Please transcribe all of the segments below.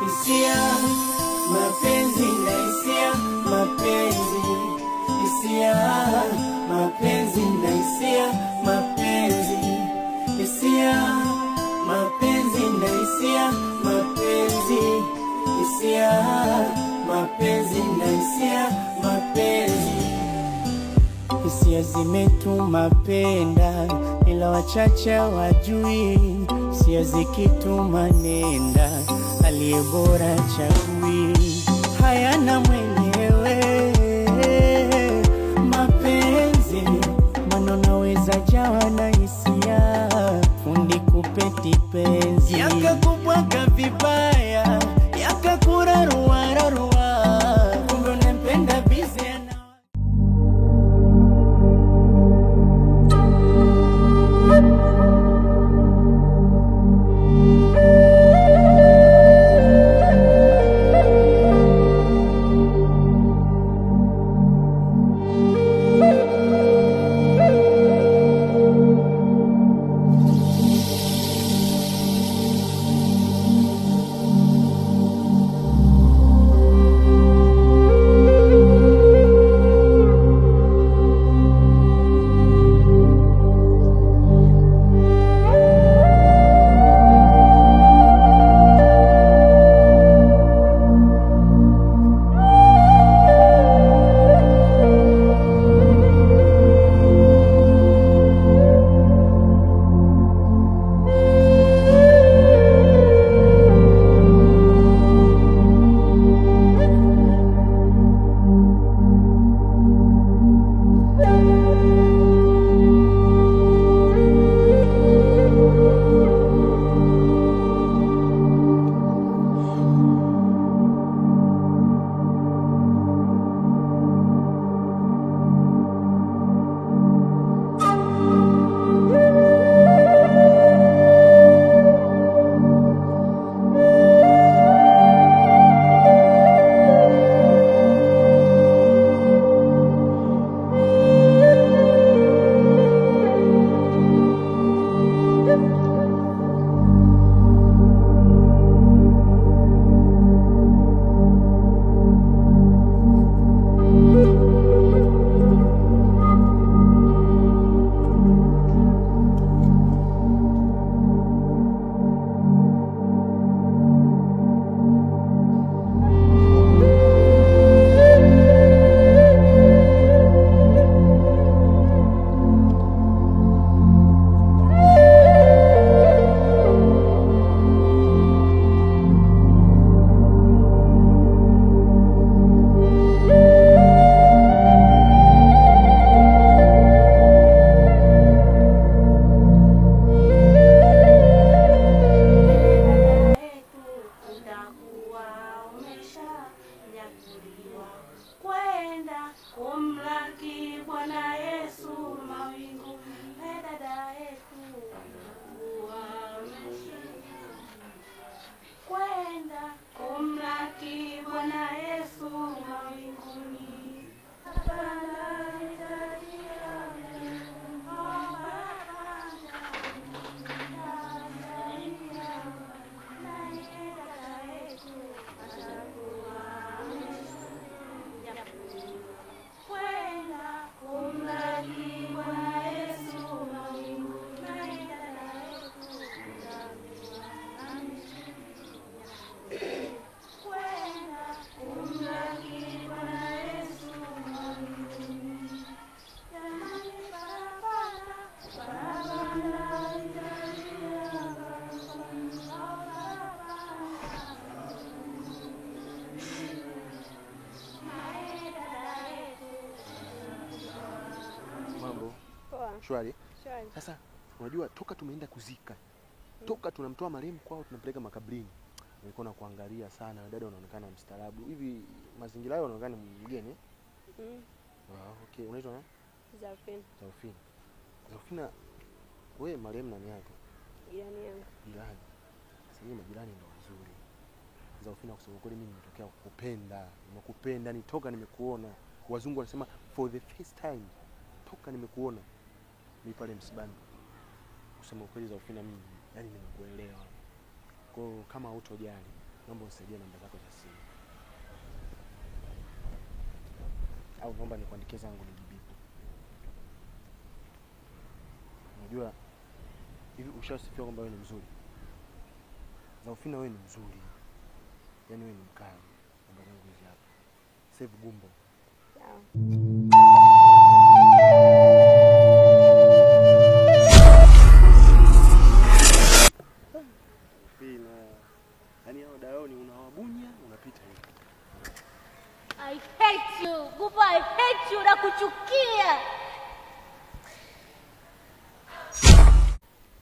hisia, mapenzi na hisia, mapenzi, hisia, mapenzi na hisia, mapenzi, hisia, mapenzi na hisia, mapenzi, hisia, mapenzi na hisia, mapenzi. Hisia zimetuma penda, ila wachache wajui. Hisia zikituma nenda, aliye bora chagui. Hayana mwenyewe mapenzi, maana naweza jawa na hisia, fundi kupeti penzi, yakakubwaga vibaya, yakakurarua rarua, kumbe unampenda bize. Shwari. Shwari. Sasa unajua toka tumeenda kuzika, toka tunamtoa marehemu kwao tunampeleka makaburini, nilikuwa nakuangalia sana dada, unaonekana mstaarabu. Hivi mazingira hayo unaonekana mgeni? Mm. Ah, okay. Unaitwa nani? Zafina. Zafina. Zafina, wewe marehemu nani yako? Jirani yangu. Jirani. Sasa nyinyi majirani ndio wazuri. Zafina, kusema kweli mimi nimetokea kukupenda. Nimekupenda nitoka nimekuona. Wazungu wanasema for the first time. Toka nimekuona. Mimi pale msibani. Kusema kweli Zafina mimi yani nimekuelewa. Kwa hiyo kama hutojali, Naomba unisaidie namba zako za simu. Au naomba nikuandikie zangu nijibipu. Unajua hivi ushasifiwa kwamba wewe ni mzuri? Zaufina wewe ni mzuri. Yaani wewe ni mkali. Namba zangu hizi hapa. Save Gumbo. Sawa. Yaani hao daoni unawabunya unapita hivi. I hate you. Gumbo, I hate you. Nakuchukia.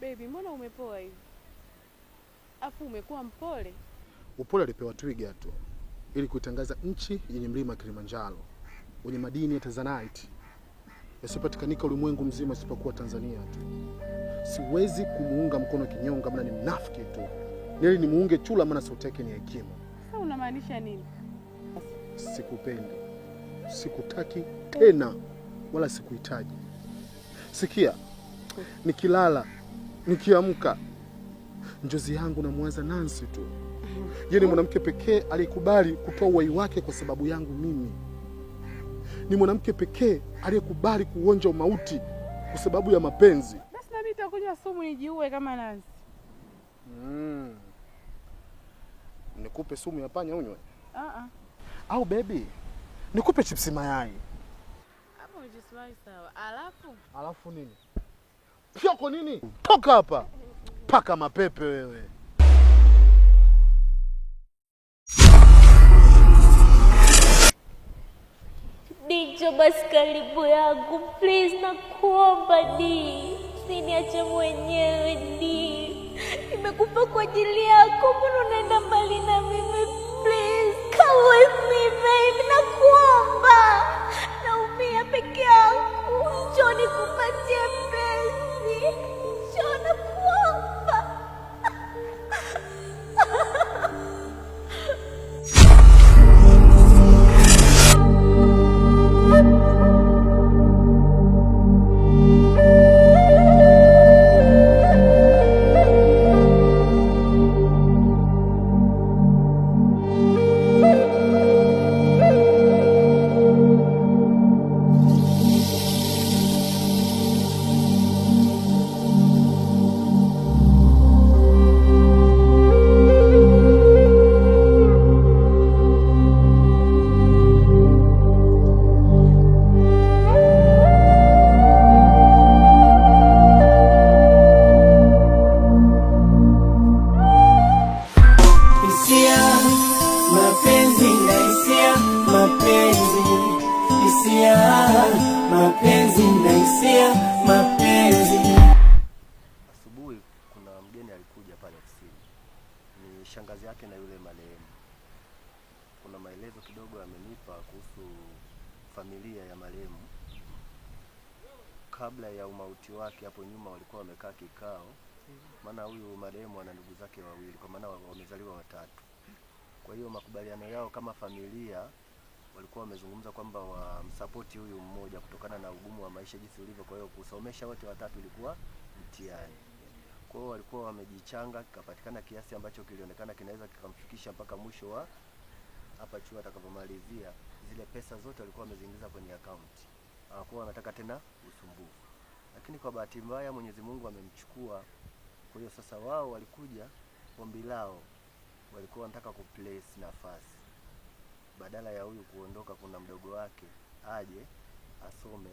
Baby, mbona umepoa hivi? Afu umekuwa mpole. Upole alipewa twiga tu ili kuitangaza nchi yenye mlima Kilimanjaro, wenye madini ya Tanzanite yasipatikanika ulimwengu mzima isipokuwa Tanzania tu. Siwezi kumuunga mkono kinyonga, maana ni mnafiki tu. Nili nimuunge chula, maana sauti yake ni hekima. Sasa unamaanisha nini? Sikupendi, sikutaki tena, wala sikuhitaji. Sikia, nikilala, nikiamka, njozi yangu namwaza Nancy tu. Yeye ni mwanamke pekee aliyekubali kutoa uhai wake kwa sababu yangu mimi. Ni mwanamke pekee aliyekubali kuonja umauti kwa sababu ya mapenzi. Basi na mimi nitakunywa sumu nijiue kama Nancy. Nikupe sumu ya panya unywe? Ah. Au baby, nikupe chipsi mayai. Hapo umejisimai sawa. Alafu? Alafu nini? Pyoko nini? Toka hapa. Paka mapepe wewe. Dicho basi karibu yangu, please nakuomba Di. Usiniache mwenyewe Di. Nimekufa kwa ajili yako, mbona unaenda mbali na mimi? Please come with me baby, nakuomba. Naumia peke yangu. Njoo nikupatie penzi. Njoo nakuomba. Mapenzi na hisia, mapenzi. Asubuhi kuna mgeni alikuja pale ofisini. Ni shangazi yake na yule marehemu. Kuna maelezo kidogo amenipa kuhusu familia ya marehemu. Kabla ya umauti wake hapo nyuma walikuwa wamekaa kikao. Maana huyu marehemu ana ndugu zake wawili, kwa maana wamezaliwa watatu. Kwa hiyo makubaliano yao kama familia walikuwa wamezungumza kwamba wamsupport huyu mmoja kutokana na ugumu wa maisha jinsi ulivyo. Kwa hiyo kusomesha wote watatu ilikuwa mtihani. Kwa hiyo walikuwa wamejichanga, kikapatikana kiasi ambacho kilionekana kinaweza kikamfikisha mpaka mwisho wa hapa chuo atakapomalizia. Zile pesa zote walikuwa wameziingiza kwenye account. Hawakuwa wanataka tena usumbufu. Lakini kwa bahati mbaya Mwenyezi Mungu amemchukua. Kwa hiyo sasa wao walikuja ombi lao walikuwa wanataka kuplace nafasi. Badala ya huyu kuondoka, kuna mdogo wake aje asome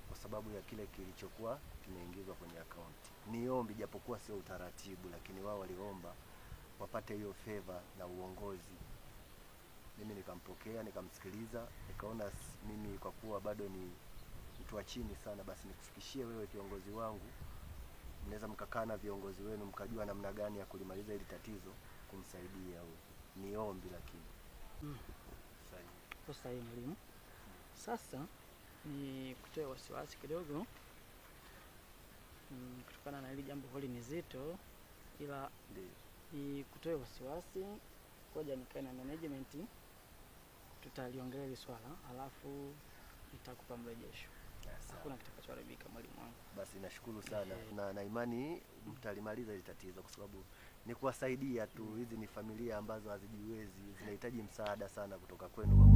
kwa sababu ya kile kilichokuwa kimeingizwa kwenye account. Ni ombi japokuwa sio utaratibu, lakini wao waliomba wapate hiyo favor na uongozi. Mimi nikampokea, nikamsikiliza, nikaona mimi kwa kuwa bado ni mtu wa chini sana, basi nikufikishie wewe kiongozi wangu. Mnaweza mkakaa na viongozi wenu mkajua namna gani ya kulimaliza hili tatizo, kumsaidia huyu. Ni ombi lakini. Sasa hii mwalimu. Sasa ni kutoe wasiwasi kidogo kutokana na hili jambo hili ni zito, ila ni kutoe wasiwasi. Ngoja nikae na management, tutaliongelea hili swala alafu nitakupa mrejesho. Hakuna kitakachoharibika mwalimu wangu. Basi nashukuru sana. Na imani mtalimaliza hili tatizo kwa sababu Ni kuwasaidia tu. Hizi ni familia ambazo hazijiwezi, zinahitaji msaada sana kutoka kwenu.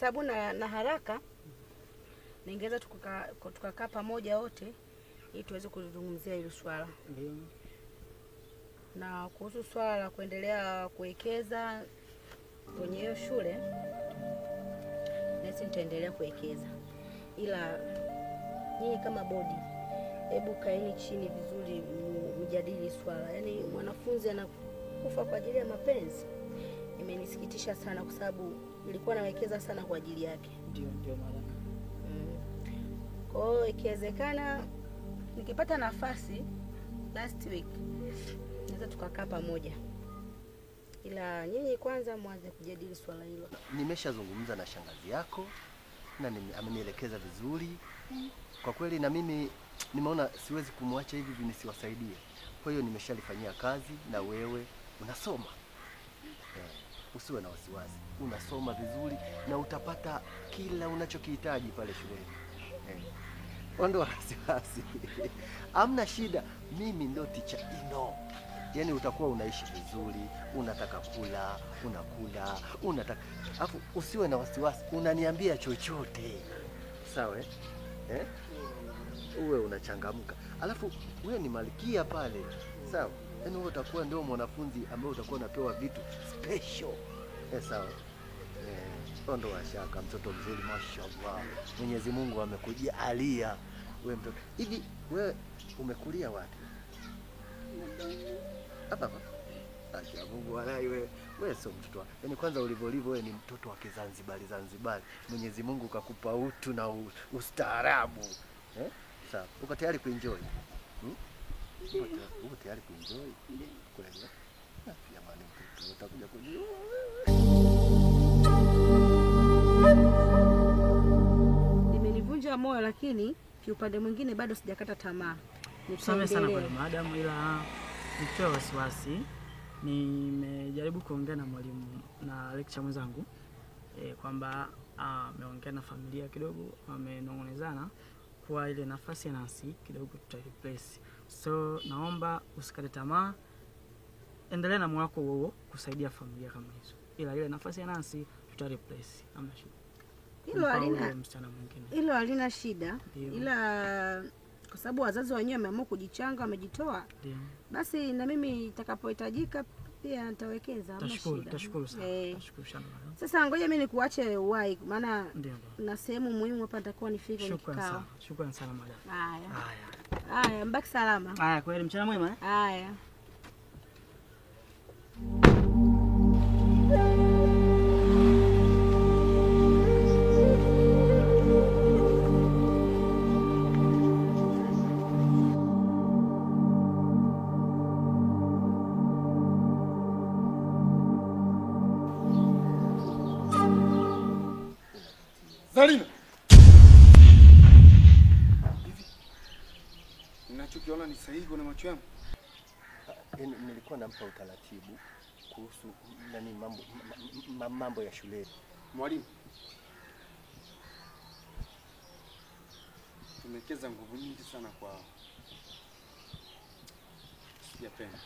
Sababu na haraka ningeweza tukakaa pamoja wote ili tuweze kuzungumzia hili swala. Ndio. Na kuhusu swala la kuendelea kuwekeza kwenye hiyo shule, nasi nitaendelea kuwekeza. Ila nyinyi kama bodi, hebu kaeni chini vizuri mjadili swala. Yaani mwanafunzi anakufa kwa ajili ya mapenzi. Imenisikitisha sana kwa sababu nilikuwa nawekeza sana kwa ajili yake. Ndio madam. Kwa hiyo ikiwezekana nikipata nafasi last week naweza tukakaa pamoja. Ila nyinyi kwanza mwanze kujadili swala hilo. Nimeshazungumza na shangazi yako na amenielekeza vizuri. Kwa kweli na mimi nimeona siwezi kumwacha hivi hivi nisiwasaidie. Kwa hiyo nimeshalifanyia kazi na wewe unasoma. Usiwe na wasiwasi. Unasoma vizuri na utapata kila unachokihitaji pale shuleni. Ondoa wasiwasi. Hamna shida, mimi ndo teacher Ino. Yaani utakuwa unaishi vizuri, unataka kula, unakula, unataka. Alafu usiwe na wasiwasi, unaniambia chochote. Sawa eh? Uwe unachangamka. Alafu wewe ni malkia pale. Sawa? Yaani wewe utakuwa ndio mwanafunzi ambaye utakuwa unapewa vitu special. Sawa. Ondoa shaka, mtoto mzuri mashallah. Mwenyezi Mungu amekujalia wewe mtoto. Hivi wewe umekulia wapi? Hapa hapa. Acha Mungu walai wewe. Wewe sio mtoto. Yaani kwanza ulivyolivyo wewe ni mtoto wa Kizanzibari Zanzibari. Mwenyezi Mungu kakupa utu na ustaarabu. Sawa. Uko tayari kuenjoy? Uko tayari kuenjoy? Kweli? Jamani mtoto utakuja kujua. Imenivunja moyo lakini kiupande mwingine bado sijakata tamaa. Nisamehe sana kwa madam, ila nitoe wasiwasi. Nimejaribu kuongea na mwalimu na lecture mwenzangu kwamba ameongea na familia kidogo, wamenongonezana kwa ile nafasi ya Nancy kidogo tuta replace. So naomba usikate tamaa, endelea na moyo wako huo kusaidia familia kama hizo. Ila ile nafasi ya Nancy tuta replace, hamna shida. Hilo halina msichana mwingine. Hilo halina shida. Ila kwa sababu wazazi wenyewe wameamua kujichanga, wamejitoa. Basi na mimi itakapohitajika pia nitawekeza, hamna shida. Tashukuru sana. Tashukuru sana. Sasa ngoja mimi nikuache uwai maana na sehemu muhimu hapa nitakuwa nifike kwenye kikao. Shukrani sana madam. Haya. Haya, mbaki salama. Haya, kweli mchana mwema eh? Haya. Zarina. Hivi ninachokiona ni sahihi kwa macho yangu? Nilikuwa nampa utaratibu kuhusu nani mambo ya shule. Mwalimu, tumekeza nguvu nyingi sana kwa sijapenda.